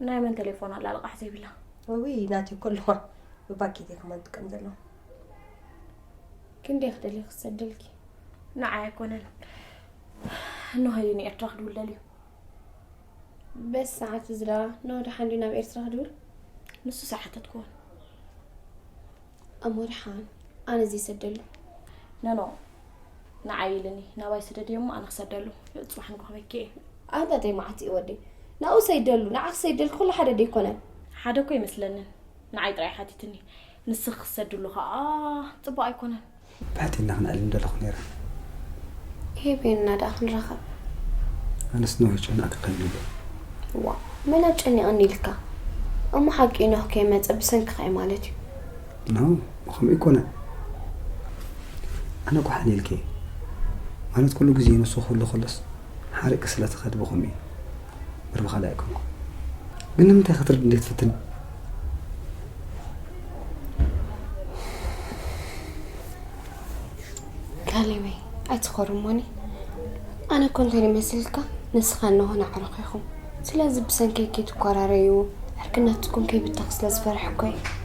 ናይ መን ቴሌፎን ኣላ ልቓሕ ዘይብላ? ወይ ናቲ እኮ ኣለዋ። ብባኬት እየ ከማን ጥቀም ዘለኹ። ክንደይ ክደሊ ክሰደልኪ? ንዓይ ኣይኮነን፣ ንሆዩ ንኤርትራ ክድውል ደልዩ። በስ ሰዓት ዝዳ ንወደ ሓንዲ ናብ ኤርትራ ክድውል? ንሱ ሰዓተት ክኾን። ኣሞ ደሓን ኣነ እዚ ይሰደሉ። ነኖ፣ ንዓይ ኢልኒ ናባይ ስደድዮ እሞ ኣነ ክሰደሉ። ጽባሕ ንግሆ ክበኪ እየ። ኣንታ ተይ መዓት እዩ ወደይ። ናብኡ ሰይደሉ፣ ንዓ ክሰይደልኪ ኩሉ ሓደ ደይኮነ? ሓደ እኮ ይመስለንን። ንዓይ ጥራይ ሓቲትኒ። ንስኺ ክሰድሉ ኸኣ ጽቡቕ ኣይኮነን። ብሕትና ክነዕልም ደለኹ ነይረ። ሄቤንና ደኣ ክንራኸብ። ኣነስ ነዊሕ ጨናቂ ከይብሉ። ዋ መን ኣብ ጨኒቕኒ ኢልካ? እሞ ሓቂ ኖህ ከይመፀ ብሰንክኻ እዩ ማለት እዩ። ኖ ከምኡ ኣይኮነ። ኣነ እኮ ሓሊልኪ ማለት ኩሉ ግዜ ንሱ ክህሉ ከሎስ ሓሪቂ ስለ ትኸድ ብኸምኡ እዩ። ምርብኻል ኣይኮንኩ። ግን ንምንታይ ክትርድ እንዴት ትፍትን? ካሌበይ ኣይትኾርሞኒ። ኣነ እኮ እንታይ ይመስልካ ንስኻ እንሆ ናዕረኽ ኢኹም። ስለዚ ብሰንከይ ከይትኮራረዩ ዕርክነትኩም ከይብተኽ ስለ ዝፈርሕ እኮ እዩ።